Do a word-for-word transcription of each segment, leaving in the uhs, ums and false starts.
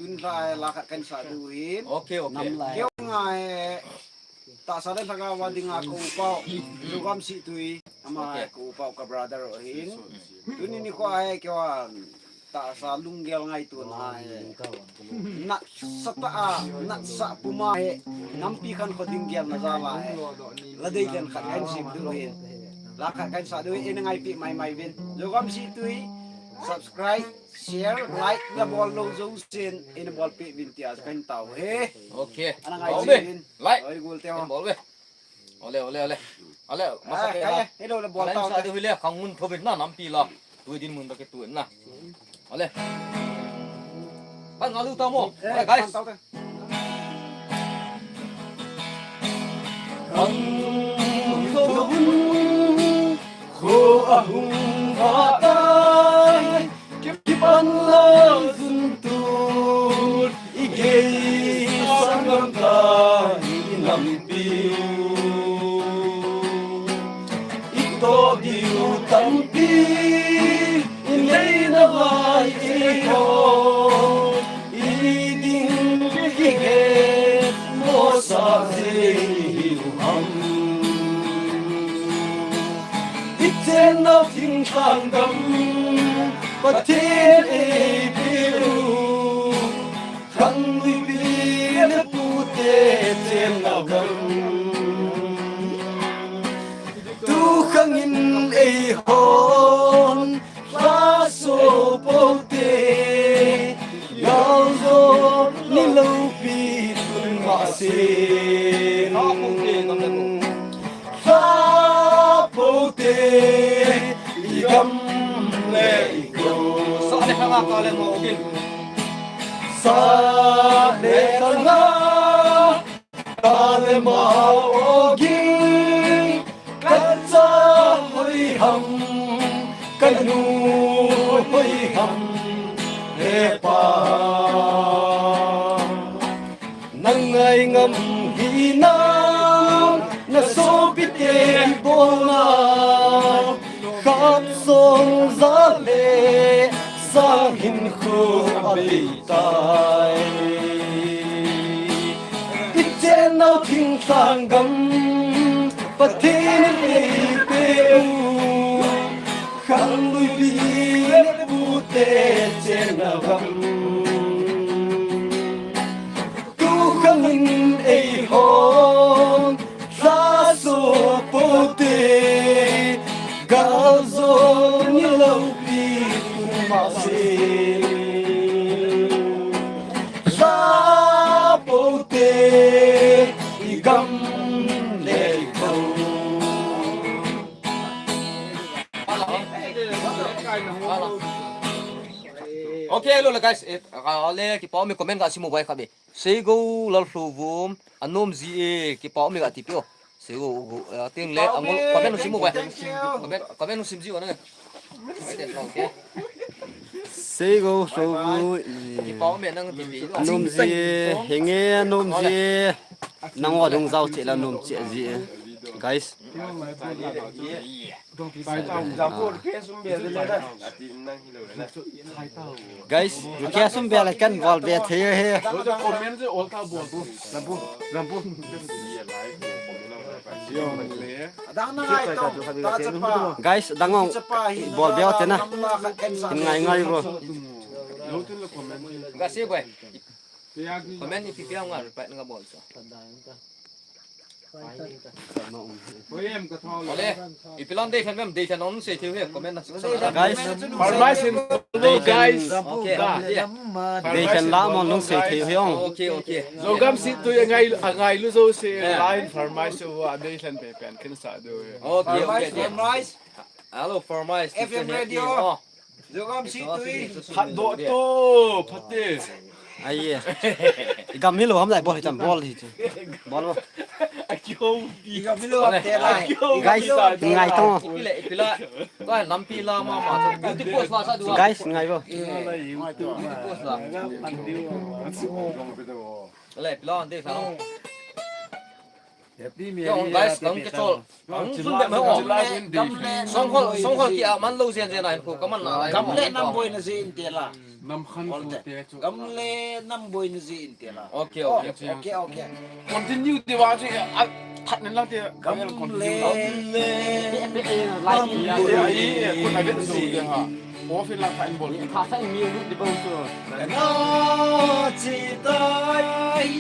Lai la khat kan sa diu hin. Okay, okay. Keu ngai tahsa le lhagao a dinga ka u pau. Lugam si tui. Ama ka u pau ka brother ahin. Tuni nikho a he keu a tahsa lunggel ngaito na he. Nasa ta a, nasa puma he. Nampi khankho ding gel na jal a he. La dei ken khat kan sim diu hin. La khat kan sa diu hin, ina ngaipi mai mai uvin. Lugam si tui. Subscribe. Share, like, na bol lou jou sen, ina bolpeh uvin tia kan tao e. Okay. Ana ngai bol uvin. Like. Oi, gol te ho. Bol uvin. Ole, ole, ole. Ole, masa ke ha. Hello, le bol tao. Sa diu hile, kangun tho uvin na, nampi la. Tui dinmun ba ke tu na. Ole. Pan ngalu tao mo. Ole, guys. Ang lubun ko ahung batai, kipan lang suntur, igay sangam tai inampiu. Ito diu tampi, inay na lai iho. Iding kihet mo sa hiu ham. Ichen na thing thang gam, Pathen ei piu. Khang lui pi le pute chen na gam. Tu khang in ei hon. Fa so pote, yalzo ni lopi tun ma se. Fa pote, i gam le i go. Sa le khanga ka le mo kin. Sa le khanga. Ka le ma ogi, ka cha hoi ham, ka nu hoi ham, he pa. Nang ngai ngam hi nang, na sopi te bol na, khat song za le, sang hin khu a bi tai. I chen nau thing thang gam, Pathen in ei pe u. Khang lui pi le pu te chen nau gam. Tu khang in ei hon, Sa so pote, gal zo ni lo pi tu ma se. Sa pote, i gam le i ko. Okay, hello guys. Eh, ka le kipa um e, comment ka simu bai khabe. Seigo Lalhlouvum, anom ji e, kipa um e ga tipi o. Seigo, eh, ting le, angol, comment nu simu bai. Comment, comment nu sim ji o nang. Okay. Seigo Hlouvum, kipa um e nang tipi o. Nom ji e, henge nom ji e. Nang o dung jao che la nom che ji e. Guys. Guys, rukia sum bela kan bol be thei he. Guys, dang ong bol be te na. Ngai ngai bo. Ga se bai. Comment ni pi pi nga reply nga bol so. Ole, ipi lam dei fan mem, dei fan ong sei thei he, comment na. Guys, farmers in, guys. Okay. Dei fan la mon lung sei thei he ong. Okay, okay. Logam si tu ngai, ngai lu jo se line farmers wa dei fan pe pen kin sa do. Okay, okay. Hello, farmers. F M radio. Jogam si tui. Phat doh to, phat te. Ai e. I gam hi lo ham lai bol hi tam bol hi chu. Bol bo. A kyo. I gam hi lo ham te lai. Guys, ngai to. Pila, pila. Ko lampi la ma ma. Beauty post la sa du. Guys, ngai bo. Beauty post la. Le, pila ante sa. Happy Mary. Yo, guys, kang ke chol. Kang chun de ma o. Gamle, gamle, song hol, song hol ki a man lo jen jen a hin ko ka man na lai. Gamle nam boina je in te la. Nam khan ko te chu. Gamle nam boina je in te la. Okay, okay. Okay, okay. Continue te wa chu a that nen lang te. Gamle. Gamle. Nam boina je in te ha. Ofin la kha in bol. Kha sa in mi lu de bang chu. Na chi tai.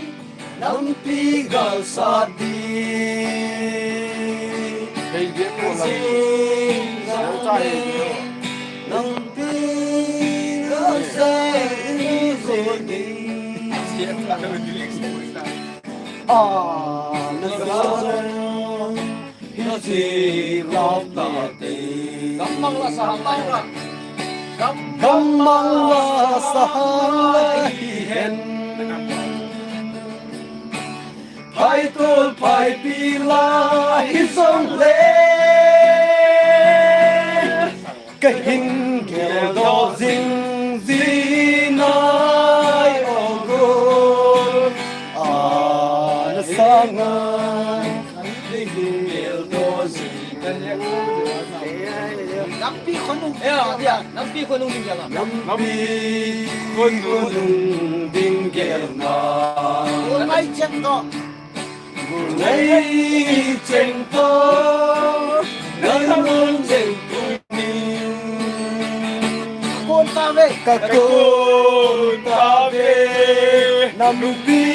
Nampi gal sa di. Hei, dia ko la. Nampi gal sa di. Ah, na sa. Hiche lom tate. Gammang la sahang lai. Gammang la sahang lai hen. Phaitol phaipi la hijong le. Kahin geldoh jing jing nai o gol. Ana sanga. Kahin geldoh jing. Nampi khonung. Ya, ya. Nampi khonung ding ya. Nampi khonung ding gelna. Ngai cheng to. Nei cheng to, nang nang cheng to ni. Kon ta ve, ka kon ta ve, nampi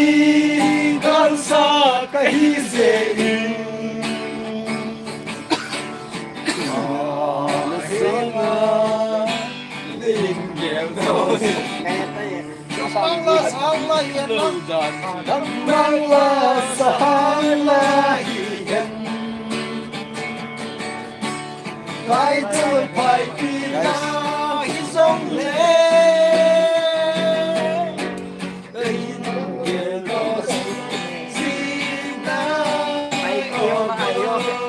kan sa ka hi se in. Ah, na se nga, ding gel to. Gammang la sahang lai hihen lang. Gammang la sahang lai hihen. Phaitol phaipi la hijong le. Kahin geldoh jing jing nai o gol.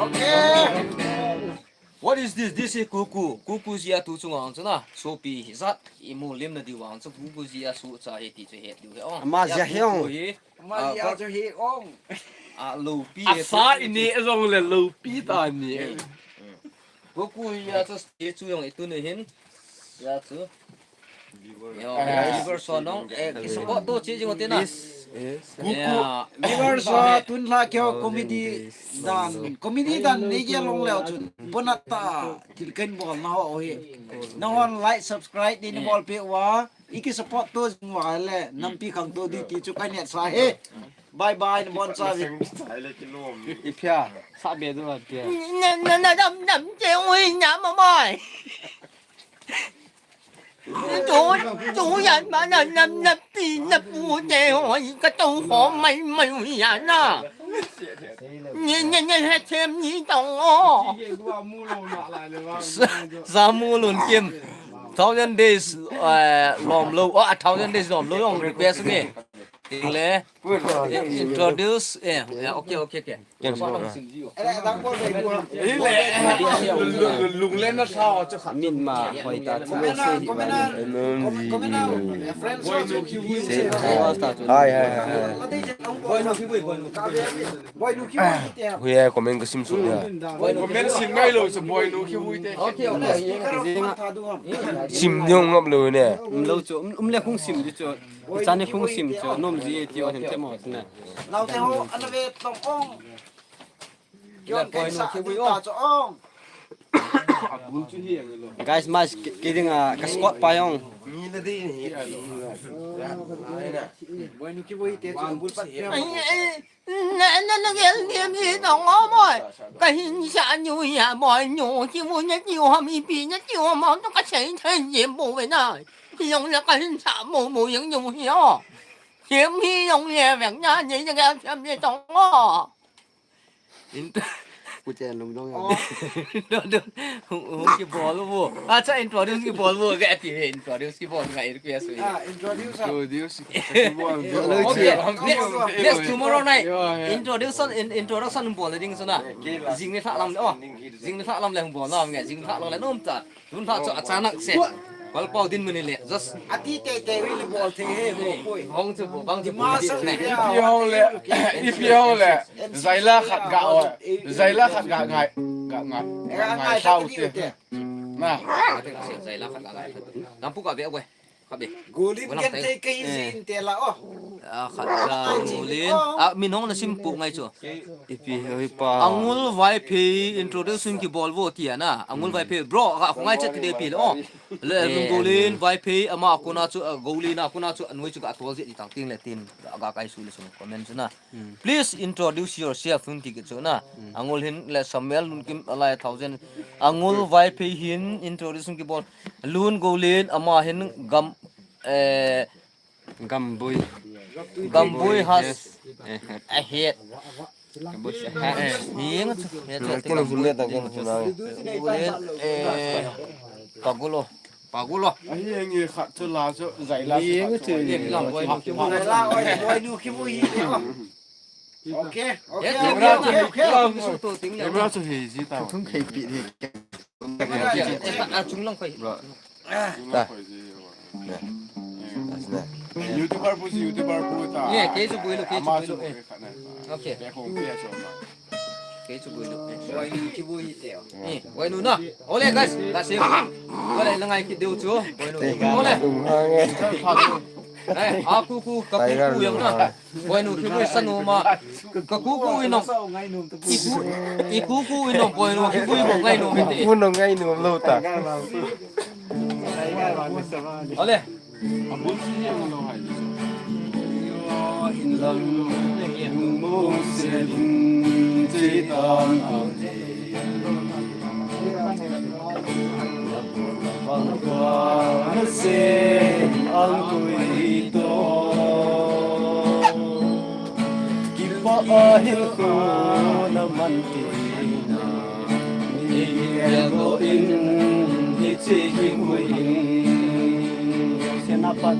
Okay. What is this? This is kuku. Kuku jia tu chunga ang chu na. Sopi hi jat. Imu lim na diu ang chu kuku jia su cha hi ti chu het diu he ong. Ama jia he ong. Kuku hi. Ama jia chu he ong. A lopi. A sa i ne jong le lopi ta ni. Kuku jia chu he chu jong i tu ni hin. Jia chu. Yo, viewers ho nong, eh, ki support to chi jing u tina. Yes, yes. Yeah. Viewers ho, tun la kyo comedy dan, comedy dan nei gel long leo chun. Bonat ta, thil ken bol na ho hi. Nahon like, subscribe, ni bol pe uva. I ki support to jing uva le, nampi khang to di ti chu ka ngai sa he. Bye bye, na bon sa vi. I phia, sa be du a phia. Na, na, na, nam, nam, che ui, nam, mai. Chu, chu yan ma na nam na pi na pu te hoi ka to ho mai mai u ya na. Ni ni ni he them ni to o. Sa, Sa Mu Lun Kim. Thousand days, eh, lom lo. Oh, a thousand days lom lo yong request ni. Ting le. Introduce. Eh, yeah, okay, okay, okay. Ken so na. Ile. Lunglen na sao chu kha. Min ma hoi ta chu se hi. Hai, hai, hai, hai. Hui, comment ka sim su ya. Comment sim mai lo chu boy nu ki hui te. Okay, okay. Sim ni hung ngap lo ne. Um lo chu, um, um le hung sim di chu. Chan ni hung sim chu, nom ji ti o hen te mo ne. Nau te ho, ana ve tong ong. Guys, mas ki-, kidding, ah, ka squad pa yong. Ai, ai, na, na, na gel ni mi dong o moi. Ka hin sa ni ya moi nu ki mu na ti o mi pi na ti o mo to ka sai sai ye mo ve na. Yong la ka hin sa mo mo yong yong hi o. Hiam hi yong ye ve na ni na gel sa mi dong o. Inter-, Pu Chen Lungdong ya. Introduce, hung, hung kibol u. Acha, introduce kibol u. Ka ti he, introduce kibol ngai request u. Ah, introduce. Introduce. Okay. Next, next tomorrow night. Introduction, in, introduction bol ding suna. Jing ni tha lam le, oh. Jing ni tha lam le hung bol lam nge. Jing tha lo le nom ta. Tun tha chu achanak se. Pal pau din mun le. Just. Ati te te wi le bol the he mo poi. Hong chu bo bang chu bo. Ipi ho le. Ipi ho le. Zaila khat ga o. Zaila khat ga ngai. Ga ngai. Ga ngai sao te. Na. Zaila khat ga ngai. Nam pu ka be we. Ka be. Golin ken te ke hin te la o. A khat la Golin. A min hong na sim pu ngai chu. Ipi hoi pa. Angul Vaiphei introduction kibol vo tia na. Angul Vaiphei bro, ka khongai chat ti de pi le o. Le Lungdong Golin Vaiphei ama kona chu, a, Golin a kona chu anoi chu ka tol je ti tang ting le tin. Ka kai su le sum comment chu na. Please introduce yourself hung ti ke chu na. Angul hin le Samuel Lunkim alai thousand. Angul Vaiphei hin introduction kibol. Lungdong Golin ama hin gam, eh, Gambui. Gambui has. Eh, ahet. Gambui has. Eh, hing chu. Kino hule ta kino hule. Hule, eh, pagulo. Pagulo. Ahi nge khat chu la chu Zaila chu. Hing chu. Zaila oi, oi nu ki mu hi. Okay, okay, okay, okay, okay. Camera chu hi ji ta. Thung khai pi hi. A chung long khai. Ta. YouTuber pu si, YouTuber pu ta. Ye, kei chu bui lo, kei chu bui lo. Okay. Kei chu bui lo. Wai nu ki bui te. Wai nu na. Ole guys, ka se. Ole langai ki deu chu. Wai nu. Ole. Eh, a ku ku, ka ku ku yang na. Wai nu ki bui sanu ma. Ka ku ku inong. I ku, i ku ku inong, wai nu ki bui mo ngai nu mi te. Ku no ngai nu lo ta. Ale. Kipa ahil ko na man tina. Ni ego in hichi ki muin. Senapat.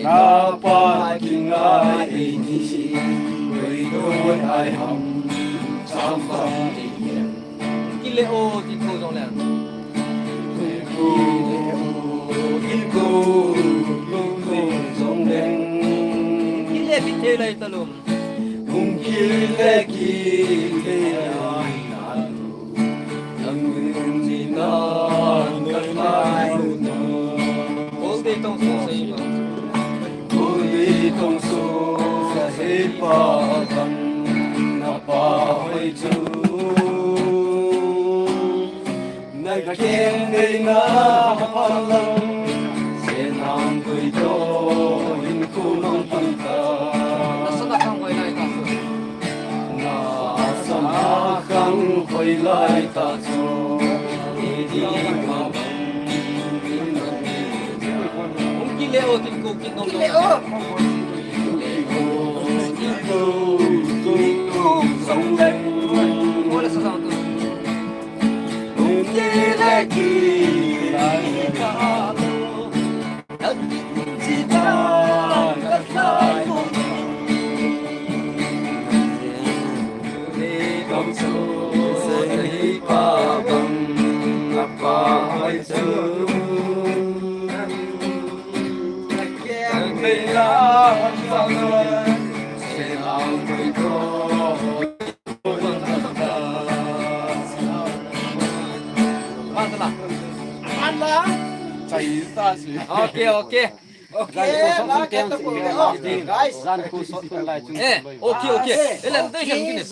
Napa kingai ni. Koi doi ai ham. Cham fam ni. Kile o ti ko jong le. Kile o ti ko jong le. Kile ki te lai ta lo. Hung kile ki te ai na lo. Nang ni na ka lai lo. Kol te tong so sei ba. Kol te tong so sei pa kan na pa hoi chu. Na keng dei na phalang, se nang koi to in ku nong pang ta. Na sana khang koi lai ta. Na sana khang koi lai ta chu. Ni di ma bang. Hung kile o tin ko kin nong. Kile o. Kile o tin ko kin nong. Wala sa sa tu. Okay, okay. Okay, la ke ta ko. Guys. Eh, okay, okay. Ele, dei khen kini.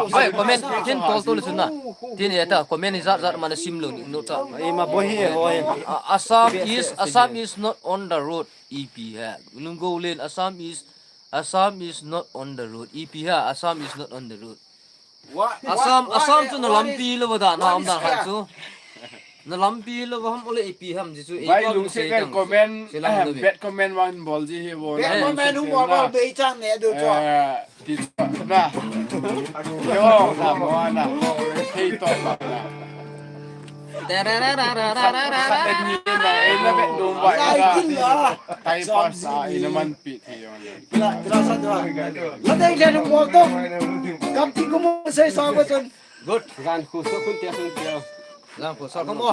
Hai, comment khen tol tol sun na. Tin e ta, comment ni zat zat mana sim lo ni, no ta. Ima bohi e, bohi. A-, Assam is, Assam is not on the road. E P ha. Nung go len, Assam is, Assam is not on the road. E P ha, Assam is not on the road. What? Assam, what, Assam what, chu na what lampi is, lo ba da na what am is da ha here? Chu. Na lampi lo ham ole ipi ham ji chu. Vai lungset kan comment, bad comment wan bol ji hi bol. Bad comment wan bol be chang ne do cho. Ti chu na. Yo, na mo na. Hei to na. Khat ni na, eh, na bet dum vai na. Time pass a, eh, na man pi thei yo na. La, la sa dua. La dei le mo to. Kam ti ko mo sei sa ko chun. Good. Jan khu so khun te sun te. Jan khu so khun mo.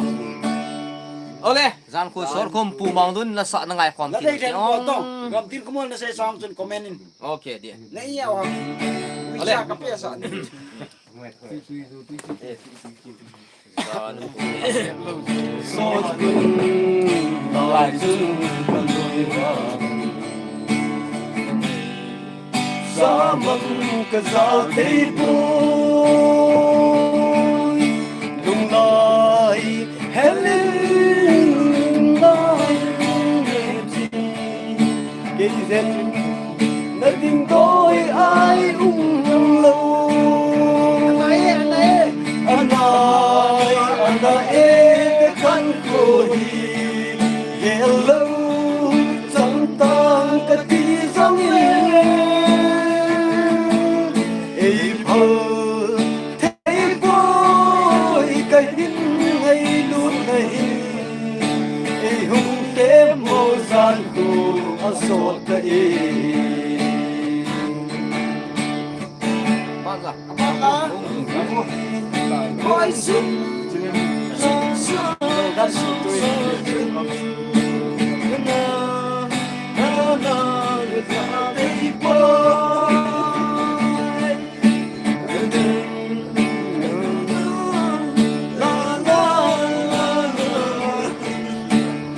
Ole, jan khu so khun pu mang dun na sa na ngai khom. La dei le mo to. Kam ti ko mo na sei sa chun comment in. Okay, dia. Nei ya wa. Ole. Sa ka pe sa. Samang ka za thei poi. Lunglai helin lunglai. Kei zen na ding doi ai um lo. Anai, anai, anai, anai, e kan ko hi. Hello, chang tang ka ti zong in. Ei phal Thei poi ka hin ngailut na hin, ei hung te mo zan khu a sot ka e. Banga. Banga. Koi sum. Sum, sum, sum, sum. Na, na, na, na, thei poi.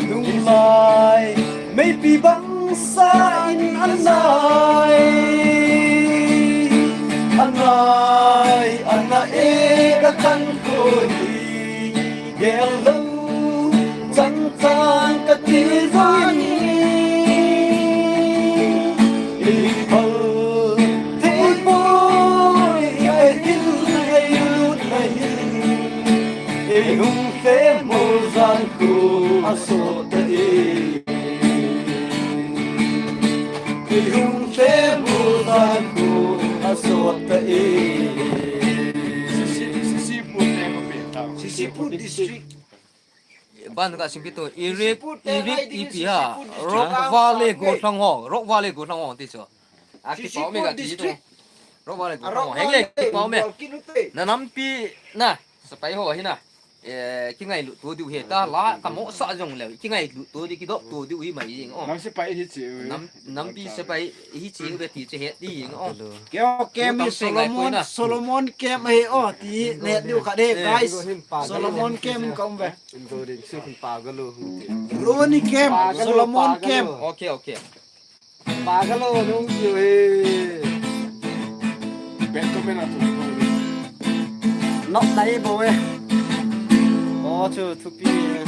Lunglai meipi bang sa in anai, anai, anai e ka kan ko hi. Gel lo, chang chang ka ti zong in. Ei phal thei poi, ei hin, ei lut na hin. Ei hung fe mo zan khu a sot ta e. Ei hung fe mo zan khu a sot ta e. Sisipur te ko pe ta. Sisipur district. Ban ka sing pito, Irik, Irik ipi ha, Rock Valley go thang ho, Rock Valley go thang ho ti chu. A kipau me ka ti tu. Rock Valley go thang ho. Heng le kipau me. Na nampi na, sepai ho hi na. Eh, kingailut to diu he ta la, ka mo sa jong le, kingailut to di, kidop to diu hi mai jing o. Nam sepai hi chi. Nam, nampi sepai hi chi be ti che he ti jing o. Keo kem hi Solomon, Solomon kem he o ti ne diu ka de, guys. Solomon kem ka um ve. Including Sukhin Pagalo. Ronnie Kem, Solomon Kem. Okay, okay. Pagalo nung kiu he. Bento mena tu. Nok dai bo e. O chu thupi e.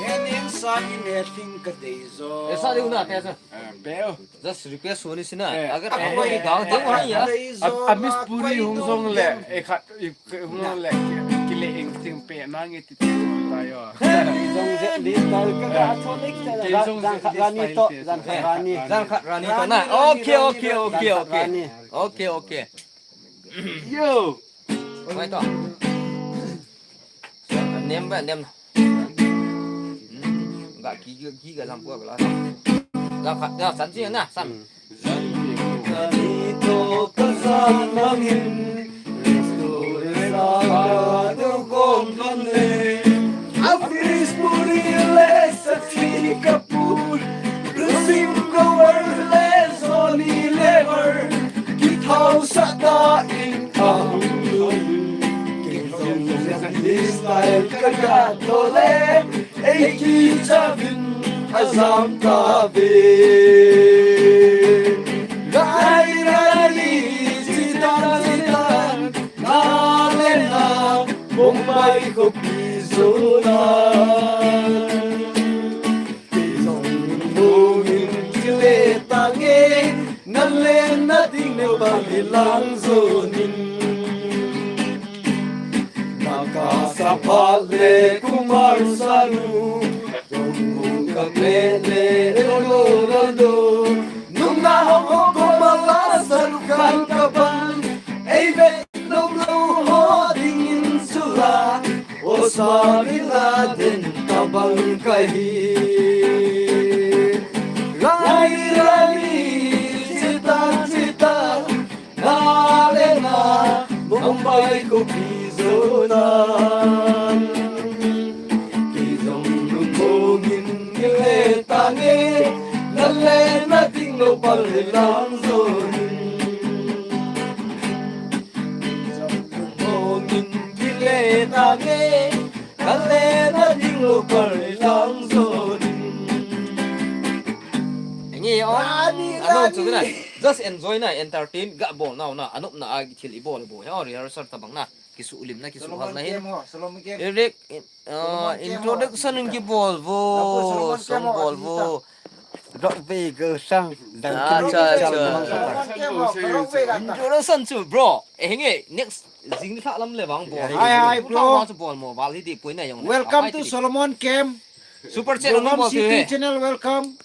Yen in sa in he thing ka dei zo. E sa diu na te sa. Eh, beo. Just request ho ni sina. Eh, agar ah, eh, eh, gaon te ho ya. Ab-, abis puri hung jong le, eh, khat, eh, hung jong le, ki, kile ing ting pe na nge ti ti ta yo. Jong je ni ta ka ga tonic ta. Jong je jan khat rani to, jan khat rani. Jan khat rani to na. Okay, okay, okay, okay. Okay, okay. Yo. Mai to. Nem ba, nem. Hmm. Ga ki, ki, ki ga lam pua ga la. Ga kha, ga san chi na, san. Ka ni to ka san mangin. Restaurant ka do gom kan le. Abris puri le sa chi ka pu. Rusim go ver le zoni le ver. Ki thau sa da in ka hung. Style ka ga to le, ei kicha vin a jam ta ve. Rai rai chi dan chi dan, na le na, Mumbai ko pi zo na. Kei jong mungin kile tange, na le na ding ne pang ilang zonin. Kapat le Kumar Sanu, Tungkung Kakle le Rodo Rodo, Nungna Hong Hong Kumala Sanu Khan Kapan, Ei Ve Lo Lo Ho Ding In Sula, Osama Bin Laden Tabang Kahi. Rai Rai Chita Chita, Na le na, Mumbai ko kizo na. Kizong lung mongin kile tange, na le na ting lo pal le lang zo. Kizong lung mongin kile tange, na le na ting lo pal le lang zo. Ngi o, Rani, ano chu na. Rani. Just enjoy na, entertain, ga bol na, na, anop na, a, thil i bol, bol, he, o, rehearsal tabang na, kisulim na, kisuhal na, he. Solomon Kem ho, Solomon Kem. Eric, uh, Solomon Kem ho. Introduction ki bol, vo, Solomon Kem ho, song bol, vo. Rock Vegas sang, dan. Ah, kini cha, cha. Solomon Kem ho, Rock Vegas sang. Introduction chu, bro. Eh, nge, next, jing ni thak lam le bang, bol. Hi, hi, bro. Chu bol mo, bal hi di pui na yong. Welcome to Solomon Kem. Super chat, Longam bol City he. Channel, welcome.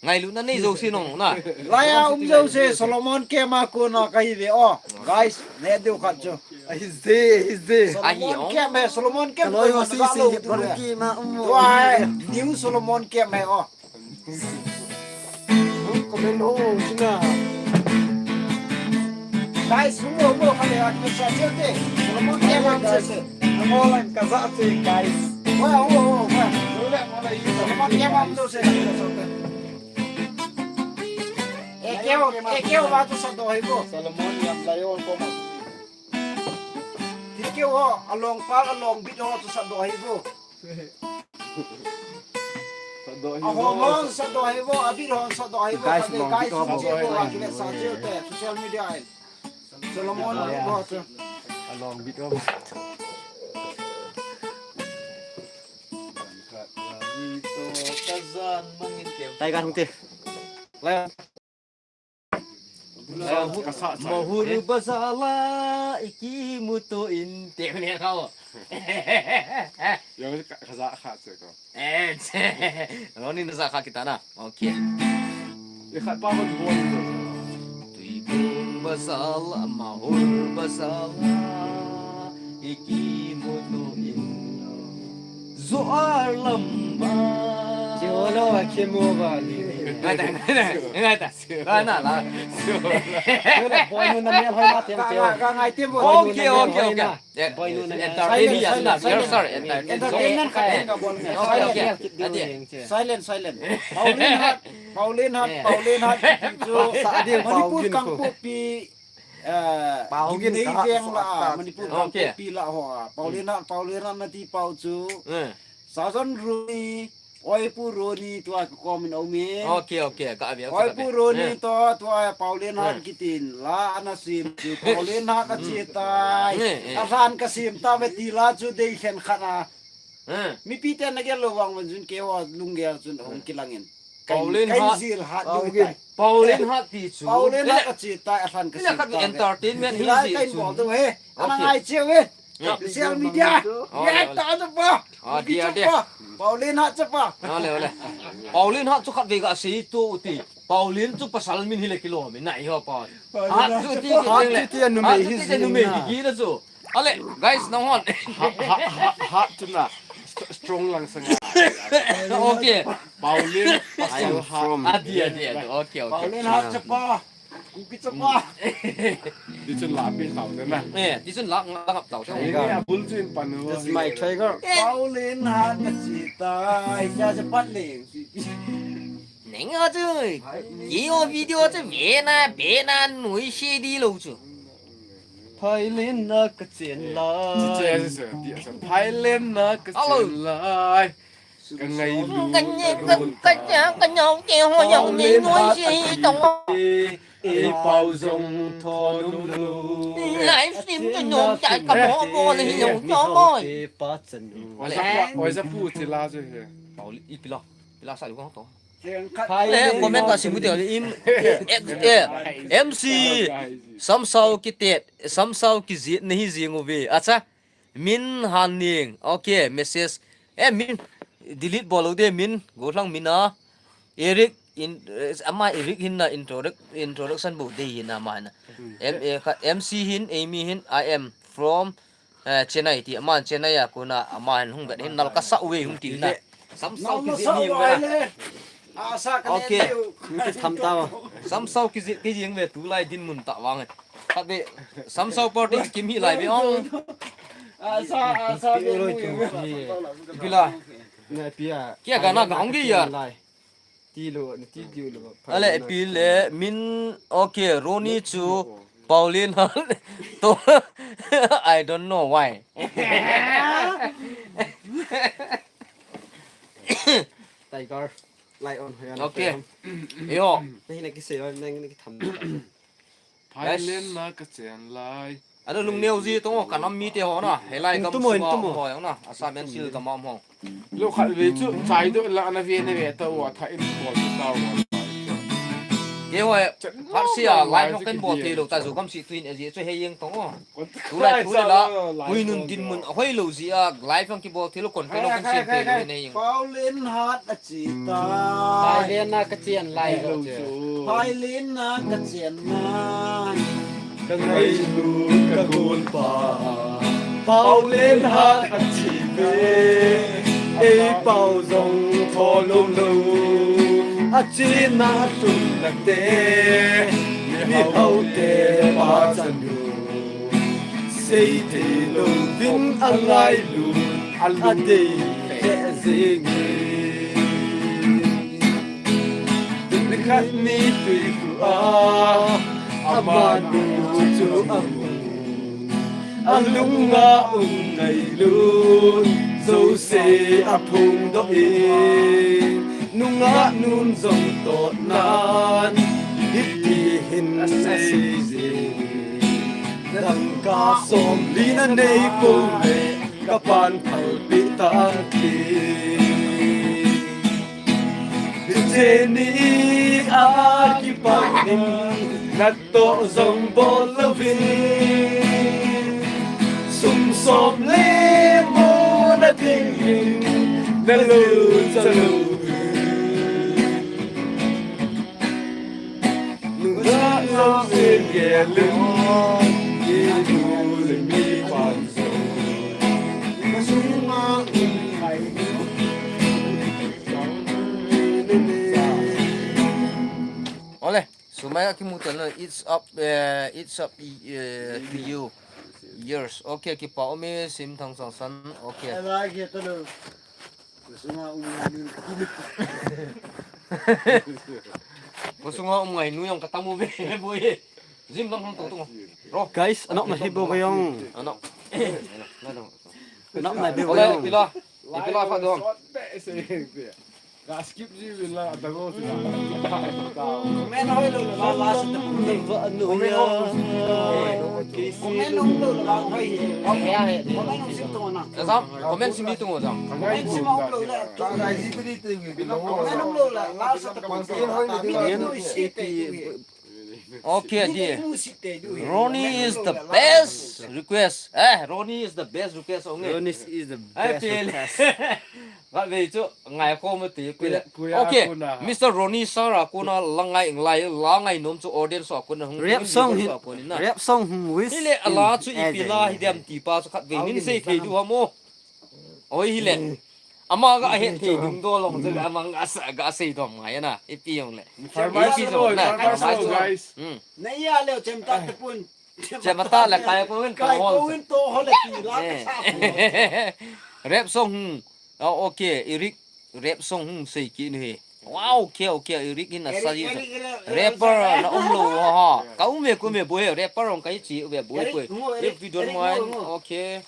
Ngailutna nei jouse nong na. Laiya um jouse Solomon Kem a kona kahi ve o. Guys, ne deu khat chu. Ahi je, ahi je. Solomon Kem he, Solomon Kem. Kaloi ho si si, bang ki ma um. Tua he, new Solomon Kem he o. Comment ho sina. Guys, humo, humo, kale, a, kisa, chete. Solomon Kem a, chete. Namo lang kaza che, guys. Wa, wa, wa, wa. Solomon Kem a, chete. Ekeo, ekeo, wa, tu sa do hai bo. Solomon Kem la yo ko ma. Tikeo, along pa, along bit ho, tu sa do hai bo. Sado hi. Ahom hon sado hi vo, abit hon sado hi vo. Guys, khat le long guys, video sado hi vo, vo. Kile sa cheu te, social media in. Solomon, yeah, vo chu. Along video vo. Tai kan hung te. Lai. Mahur bazar la ikimuto in te ne kau. Yang ka, ka za kha che ko. Eh, che. Roni na za kha kita na. Okay. Ye khat pa ko bon. Tuibong bazar la, Mahur bazar la ikimuto in. Zuar lamba. Kiolo a kimo ba ni. Ngai ta, ngai ta, ngai ta. Ngai na la. Boy nu na mial hoi na tem teo. Ka ngai tem bo. Okay, okay, okay. Boy nu na. Entertain hi na. Sorry, entertain. Entertainment khat ka bol. Okay, okay. Silent, silent. Pauline Hat, Pauline Hat, Pauline Hat. Manipur Kangpokpi. Eh, Pau Gimnei Gin ka veng la, sa, Manipur sa, Kangpokpi la ho, ah. Pauline Hat, Pauline Hat nati pau chu. Eh. Sajan Roni, Oipu Roni, tua ka comment a um e. Okay, okay, ka avi, ka avi. Oipu Roni to, tua Pauline Hat kitin la ana sim chu. Pauline Hat a chi tai. Eh, eh. A san ka sim ta ve ti la chu dei khen khat a. Eh. Mipi te na gel lo vang van jun ke ho lunggel chun hung kilangin. Pauline Hat. Pauline Hat ti chu. Pauline Hat a chi tai, a san ka sim ta ve. Entertainment hi ji chu. Bol tu he. Ana ngai cheu ve. Social media. Ye ta tu pa. Ah, dia, dia. Pauline Hat chu pa. Ole, ole. Pauline Hat chu khat ve ka sei tu ti. Pauline chu pasal min hi le kilo min nai ho pa. Hat chu ti, Hat chu ti numei hi ji na chu. Ale, guys, nang hon. Hat, hat, hat, hat chu na. St-, strong lang sanga. Okay. Pauline, pasal Hat. Adi, adi, adi. Okay, okay. Pauline Hat chapa. Kuki chapa. Tichun la pi tau na. Eh, tichun la, la ngap tau. Bul chin pan ho. This is my tiger. Pauline Hat na chi tai. Cha cha pat le. Neng a chu. Ki o video chu ve na, ve na noi she di lo chu. Phailen na ka chen lai. Che, che, che, che, phailen na ka chen lai. Ka ngailu. Ka nge, ka, ka, ka, ka nyau ke ho nyau nei noi si tong. E, e pau jong thon um lu. Live stream ka nyau ka ka mo mo le hi nyau to mo. E pa chan. Oi sa pu, oi sa pu chi la chu he. Pau i pila. Pila sa lu ko to. Eh, comment ka simu te im, eh, eh, M C Samsau kitet, Samsau kijit nahi jing uve. Acha. Min Hanning. Okay, message. Eh, min delete bol lou de min. Gollhang min a. Eric in, eh, ama Eric hin na introduc-, introduction bol de hin na ama hin na. M, eh, kha-, M C hin, Amy hin, I am from, eh, Chennai ti. Ama Chennai a kona ama hin hung vet hin nal kasa uve hung ti na. Sam sao ki ji ni uve na. Asa ka Okay. Ni ki tham ta ba. Sam sao ki ji, ki jing ve tulai dinmun ta vang. Khat ve, sam sao party kim hi lai ve ong. Asa, asa ve mu. Pila. Na pia. Kia gana ga ong ge ya. Lai. Ti lo, ni ti diu lo. Ale pile min okay, Ronnie chu Pauline to I don't know why. Tiger, lion hoiya. Okay. Yo. Nahi na kisei, na ki tham. Thailand na ka chen lai. Ano lungneo ji tong o, ka nam mite ho na. Helai gam sunga ho jong na. Assam and Sil gam a um ho. Lo khat ve chu, chai do la na ve na ve ta o, tha in bol ta o. Ke ho, phat sia live ho kan bol thei lo ta, jo gam si tuin a ji chu hei jeng tong o. Tulai, tulai la, puinun dinmun a hoilou ji a, live ang kibol thei lou, kon pe lou, kon sem thei lou, nei jeng. Paulin hat a chi ta. Paulin na ka chian lai lo che. Paulin na ka chian na. Ka ngailut ka golpa. Paulin hat a chi ve. Ei pau jong tho lou lou. A chi na tum na te. Mi hau te pa chan lu. Sei thei louvin a ngailut a dei lheh jenge. Nikhat ni tui khu a, ama nu chu a mu. A lunga um ngailut, jouse a phongdoh in, nungah nun jong totnan, hiti hin a sei jeng. Dangka somli na nei pou le, ka pan phalpeh tan ti. Hiche ni a kipat in, natoh jong bol louvin. Sum som le mo na ding in, na lo cha louvin. Ole, sumai ka kimu tel na, it's up, eh, it's up, eh, to you. Yours. Okay, kipa ume, Simthang Sangsan. Okay. Khosung a um ngai nu jong ka tam uve, boi. Jim lang hung tung tung. Ro. Guys, anok na hi bo jong. Anok. Anok na hi bo jong. Pila. Pila pha dong. Ka skip ji vin la, a dang o. Comment hoi lou la, la sa ta. Comment hoi lou la, hoi. Comment hoi lou la, hoi. Comment hoi sim tu na. Jam, comment sim tu jam. Comment sim hoi lou la. Comment hoi lou la, la sa ta. Comment hoi lou la. Okay, dear. Ronnie is the best request. Eh, Ronnie is the best request only. Ronnie is the best request. Khatvei chu ngai khom ute. Okay, Mister Ronnie sir a kona la ngai, ngai, la ngai nom chu audience a kona hung. Rap song hin, rap song hin wish. Hile ala chu ipi la hi dem ti pa chu khatvei nin sei thei diu ham o. Oi hile. Ama ga het thei ding do long chu ama ga sa, ga sei dom ngai na. Ipi jong le. Farmers ipi jong le. Farmers guys. Hmm. Na ya le chem ta te pun. Chem ta le kai ko win to hol. Kai ko win to hol le ti la ka sa. Rap song. Oh, okay, Eric, rap song hung sei kit in he. Wow, okay, okay, Eric hin a sa ji. Rapper na um lou ha. Ka um ve, ka um ve boi, rapper hung kai chi ve boi. If you don't mind, okay.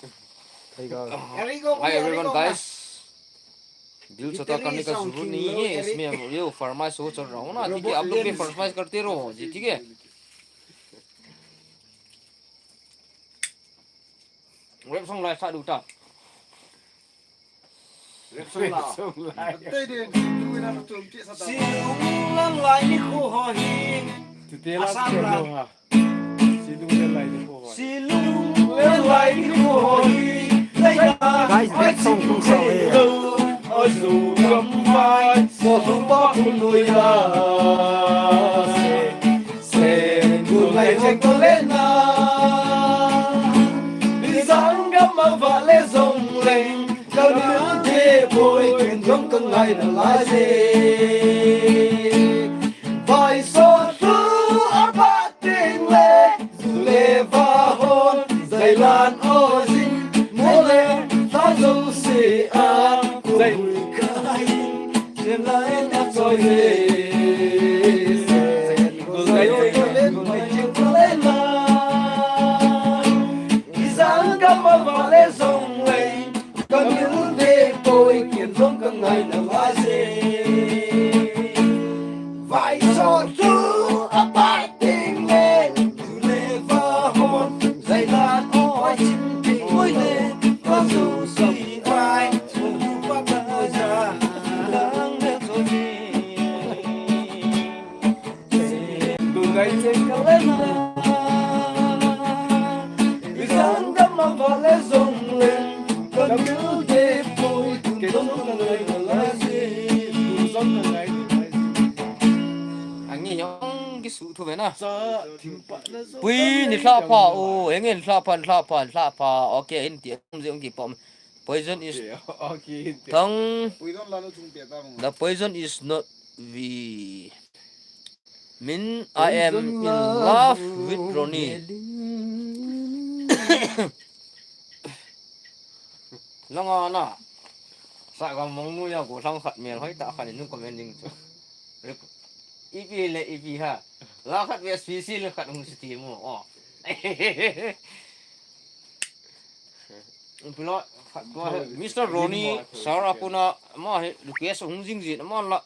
Hi everyone, guys. Dil chata karne ka zaroor nahi hai, isme hum log farmers ho chal raha hu na, theek hai? Aap log bhi farmers karte raho ji, theek hai? Rap song lai sa du ta. Rap song la. Silung lang lai ni khu ho hi. Asam la. Silung lang lai ni khu ho hi. Silung lang lai ni khu ho hi. Guys, that song kung sao eh. Azu gam vai, so tu pa phun nui la. Sen gu ngai chek to le na. Izan gam a va le zong leng. Ka mil de poi ken jong ka ngai na lai se. Vai so tu a ba ting le. Zu le va hon, zai lan o zin, mo le, ta zo se a, zai hui kai, chen la en a choi le, zai hui kai, chen mai chen ko le la, izan gam a va le zong le, ka mil de poi ken zong ka ngai na va se. Vai so tu a pai ting le, tu le va hon, zai lan o ai chin ting moi le, va so si vai, tu va ta za, lang le so si. Gu ngai chek ka le na. Izan gam a va le zong le. Ka mil de poi tu zong ka ngai na lai se. Tu zong ka ngai na lai se. Angi yong ki su thu ve na. Sa thim pa na zong. Pui ni hla pha o. Eng en hla pha, hla pha, hla pha. Okay, in ti um je um ki pom. Poison is Okay, okay. Thang. Pui don la no chung pe ta mo. The poison is not we. Min, I am in love with Ronnie. Langa na. Sa ka mong nu ya ko sang khat mel hoi ta khan nu comment ding chu. Ipi le ipi ha. La khat ve special khat hung si ti mo. Oh. Pula, khat tua he, Mister Ronnie, Sarah Puna, ama he request hung jing jin, ama la.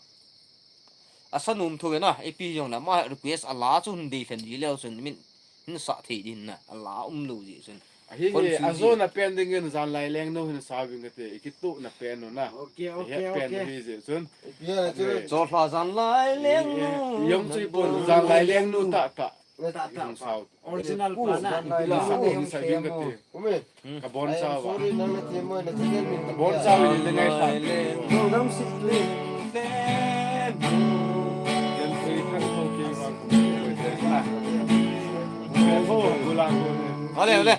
Asa num thu na, A P jong na, ama he request a la chu hun dei thlen ji leo chun, min, hin sa thei din na, a la um lo ji chun. Ahi hi, Confuse. A zo na pen ding in zan lai leng nu hin sa ving te, i kitu na pen nu na. Okay, okay, pen okay. Hi ji chun. Yeah, chun. Zo hla zan lai leng nu. Yong chu i pon zan lai leng nu ta ta. Ta, ta, original pa na. Original pa na. Ka bon sa va. Ka bon sa va ni le ngai sa. Ole, ole.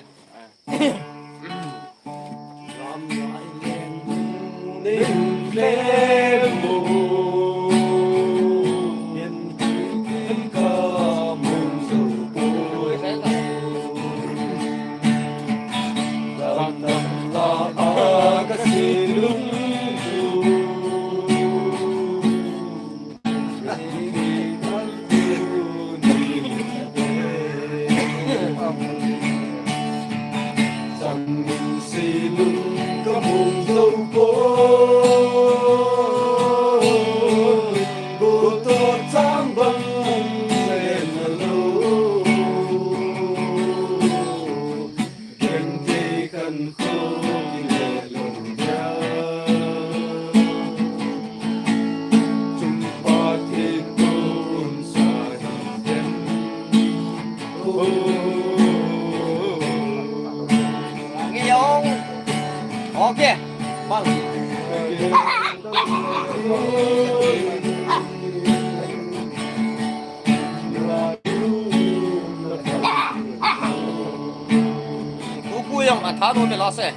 Okay. Bang. Kuku yang atha no me la se.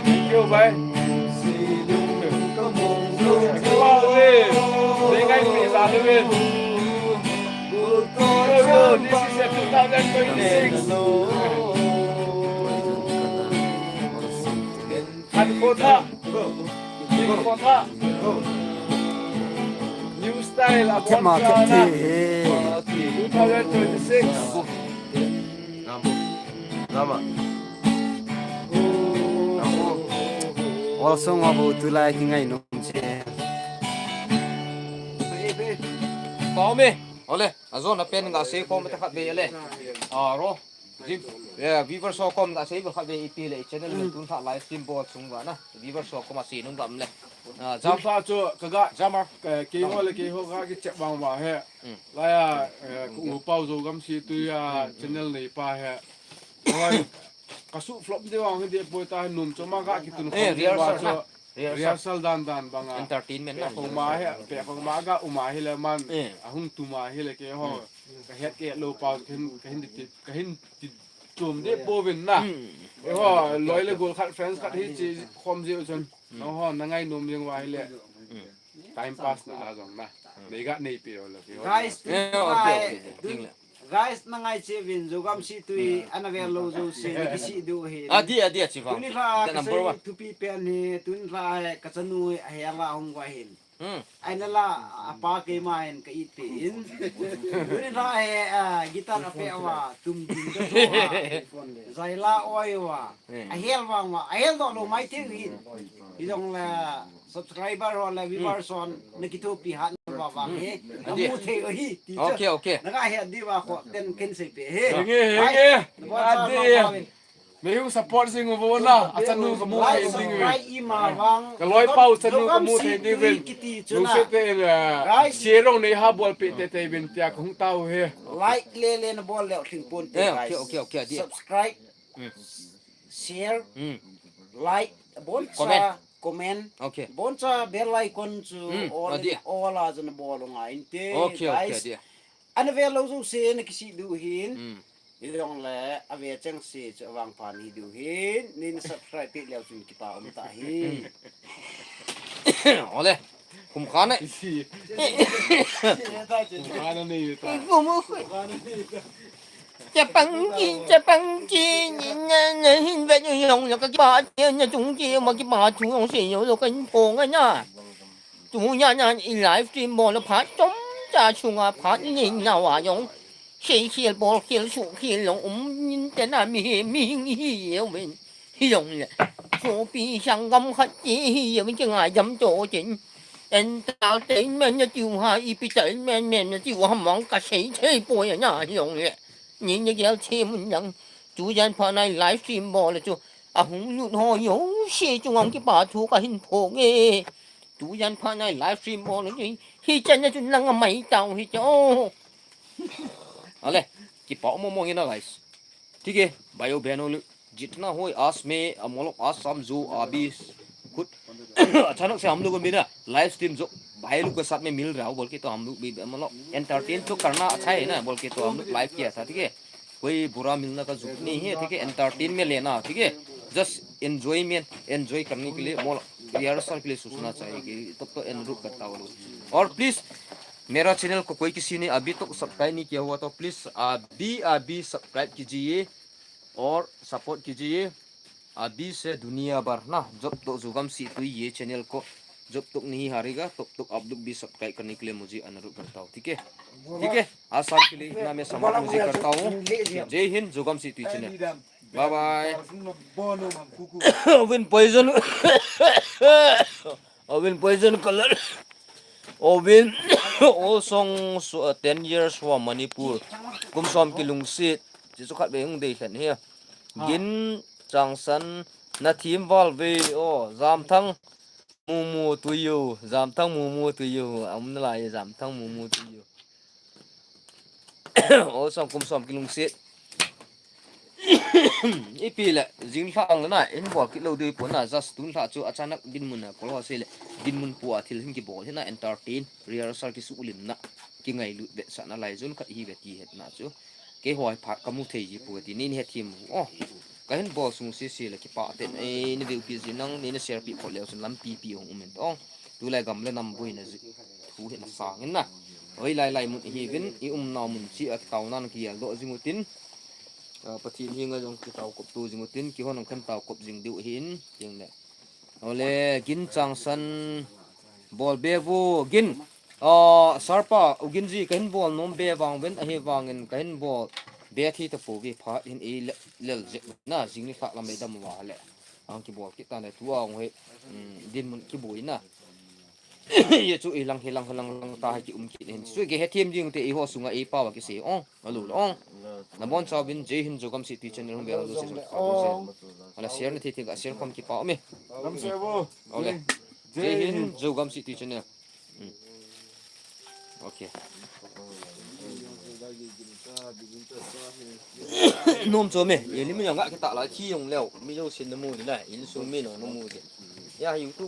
Thank you, bhai. Thank you, bhai. Thank you, bhai. This is a two thousand twenty-six. Khat kotha. Khat kotha. New style, a bon sa na. Two thousand twenty-six. Lama. Lama. Ol song abu tulai kingai nom che. Pau me. Ole, a zona pen nga se ko me ta khat be le. A ro. Jing, eh, viewers ho kom kasei bol khat ve ipi le channel le tun kha live stream bol sung uva na. Viewers ho kom asei nung gam le. Ah, jam. Tun kha chu kaga, Jammer. Eh, keiho le keiho ga kichep vang uva he. Mm. Laiya, eh, ka u Pau Zogam Situi a channel neipa he. Hoi. Kasu flop de vang he de poi ta num choma ga kitun khom de uva chu. Rehearsal dan dan banga. Entertainment na. Pe khoma he, pe khoma ga uma hile man. Eh. Ahung tuma hile keiho. Kahet kei lou pa kahin, kahin ti, kahin ti chom de pouvin na. Hmm. Eiho, loi le gol khat, friends khat hi chi khom jeh u chun. Hmm. Nangho, na ngainom jeng uva hile. Hmm. Time pass na a jong na. Hmm. Nei ga nei pe o lo keiho. Guys, eh, okay, okay, okay. Guys, na ngai che uvin, Zogam Situi, ana vel lou jouse, na kisih diu ahi. Adi, adi, achi vang. Tuni lha a kasei thupi pen hi, tuni lha a hi, ka chanu hi, ahel a hung uva ahin. Hmm. Ahinla, apa keima hin ka it peh in. Tuni lha hi, ah, guitar apeh uva, tum ding ka tho a. Jaila oi uva. Hmm. Ahel vang uva, ahel doh lou mai thei u hin. Hijongle, subscriber ho le viewers hon, na kithopi hat uva vang hi. Na mu thei u hi, ti chu. Okay, okay. Na ga het diu va kho, ten ken sei peh hi. Henge, henge. Adi. Meihu support jing uvo na, achanu kamu thei ding uve. Ka loipa u chanu kamu thei ding uve. Lungset te, eh, share jong nei ha bol peh teitei uvin tia kahung tao u hi. Like le le na bol leu lhing ponte, guys. Okay, okay, okay, adi. Subscribe, share, like, boncha, comment. Okay. Boncha bell icon chu all, all a chu na bol u ngai inte, guys. Okay, okay, adi. Ana vel lou jouse na kisih diu hin. Hmm. Hijongle, ave chengse chu avangpha nei diu hin. Nei na subscribe peh leu chun kipa um tah hi. Ole. Kum kha na. Kum kha na nei ta. Kum kha na nei ta. Chapang chi, chapang chi, ni na, na hin ve ni yong ya ka kipa, ni na chung chi, ma kipa chu yong se yo lo kan phong a na. Tu nia nia i live stream bol phat chomcha chunga phat ni na uva jong. Sei khel bol khel su khel jong um inte na mi hi, mi hing hi ye uvin. Hijongle. Sopi sanggam khat hi hi ye uvin kingaidam to chin. Entertainment na tiu ham, ipi entertainment na tiu ham vang kasei thei poi na hijongle. Ni na gel che mun jang. Tujan phat na i live stream bol chu. Ahung lut ho jouse chunga kipa thu kahin phong e. Tujan phat na i live stream bol chu. Hichan na chun lang amai tao hi chu. Ale, kipa mo mo hi na, guys. Thik he, bhaiyo behno, jitna ho, aas mein, amolok, aas, shaam, jo, abhi, khud, achanak se hum log ko mila, live stream jo bhai log ke saath mein mil raha ho, bol ke to hum log bhi, amolok, entertain to karna achha hai na, bol ke to hum log live kiya tha, thik he? कोई बुरा मिलने का जरूरत नहीं है, ठीक है? एंटरटेनमेंट लेना, ठीक है? जस्ट एंजॉयमेंट, एंजॉय करने के लिए, मॉल रिहर्सल के लिए सोचना चाहिए कि तब तो अनुरोध करता हूँ। और प्लीज मेरा चैनल को कोई किसी ने अभी तक सब्सक्राइब नहीं किया हुआ तो प्लीज अभी अभी सब्सक्राइब कीजिए और सपोर्ट कीजिए। अभी से दुनिया भर ना, जब तक जुगम सी तो ये चैनल को जब तक नहीं हारेगा तब तक आप लोग भी सब्सक्राइब करने के लिए मुझे अनुरोध करता हूँ, ठीक है? ठीक है, आज शाम के लिए इतना मैं समाप्त मुझे करता हूँ। जय हिंद, जुगम सी तो ये channel. Bye bye. Ovin poison. Ovin poison color. Ovin old song, so, uh, ten years wa Manipur. Kum som kilungset. Chi chu khat ve hung dei khen hi. Gin Changsan na thim val ve o Jamthang. Mumu tuiyo, Jamthang mumu tuiyo, amna lai Jamthang mumu tuiyo. O som kum som kilungset. Ipi le, jing lha ang le na, in bol kit lou dei pon na, just tun lha chu achanak dinmun a, kol ho se le, dinmun pu a thil hin kibol hin na, entertain, rehearsal kisulim na, kingailut vetsahna lai jun khat hi ve ti het na chu. Keiho hi phat kamu thei ji poi ti, nei na hethem u. O, kahin bol sung sese le kipah pen. Ei, na veu pi ji nang, nei na share pi phot leu chun lampi pi hung um in. O, tulai gam le nam boina ji thu hi na sang in na. Hoilai lai mun hi vin, i umna mun chi a taona na kigel doh jing u tin. A, Pathen henga jong kitao kop to jing u tin, keiho nang khan tao kop jing diu hin, ting le. Ole, Gin Changsan bol be vo, Gin. A, Sarpa, u Gin ji, kahin bol nom be vang ven, ahivangin kahin bol be thei tapouve, phat hin ei le, lel jep na, jing ni kha lam ei dam uva le. Ang kibol kit tan le, tu ang hoi, um, dinmun kiboi na. Ye chu ilang hilang hilang lang ta ha kium kit hin. Chu ke hethem ding te eiho sunga eipao a kisei ong. Alu lo ong. Nabonchauvin Jai Hind Zogam Setu channel hung bel lo se. Ala share na thei thei ga share khom kipa ume. Ole. Jai Hind Zogam Setu channel. Hmm. Okay. Nom chu me, ye lim jong ga kita la thi jong leo, mi jo sin na mu di na, insung mi no na mu di. Ya YouTube